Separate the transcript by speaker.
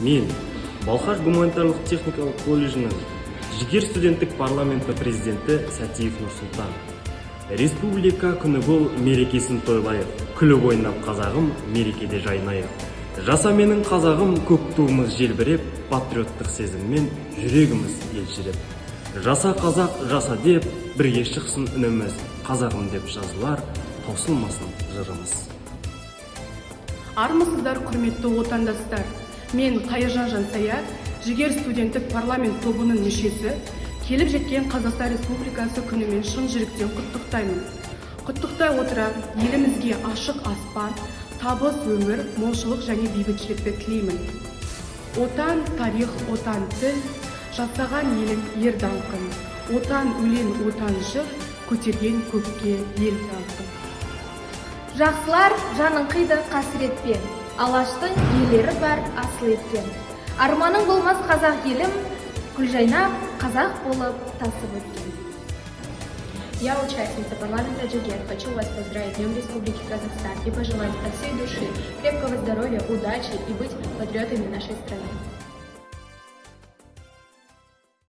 Speaker 1: Мен, Балқаш гуманитарлық техникалық колледжінің «Жігер» студенттік парламенті президенті Сәтиев Нұрсұлтан. Республика күні бұл мерекесін тойлайық, күліп ойнап, қазағым, мерекеде жайнайық. Жаса, менің қазағым, көк туымыз желбіреп, патриоттық сезіммен жүрегіміз елжіреп. Жаса, қазақ, жаса деп бірге шықсын үніміз, қазағым деп жазылар таусылмасын жырымыз.
Speaker 2: Армысыздар, құрметті отандастар! Мен, Қайыржан Жансая, «Жігер» студенттік парламент тобының мүшесі, келіп жеткен Қазақстан Республикасы күнімен шын жүректен құттықтаймын. Құттықтай отыра, елімізге ашық аспан, табыс, өмір, молшылық және бейбітшілікті тілеймін. Отан тарих, Отан тіл, жасаған елің ер даңқын. Отан өлең, Отан жыр, көтерген көкке ел даңқын.
Speaker 3: Жақсылар жанын қиды қасіретпен, Алаштың иелері бар асыл еткен. Арманың болмас, қазақ елім, гүл жайнап, қазақ болып тасып өткен.
Speaker 4: Я, участница парламента «Жигер», хочу вас поздравить с Днем Республики Казахстан и пожелать от всей души крепкого здоровья, удачи и быть патриотами нашей страны.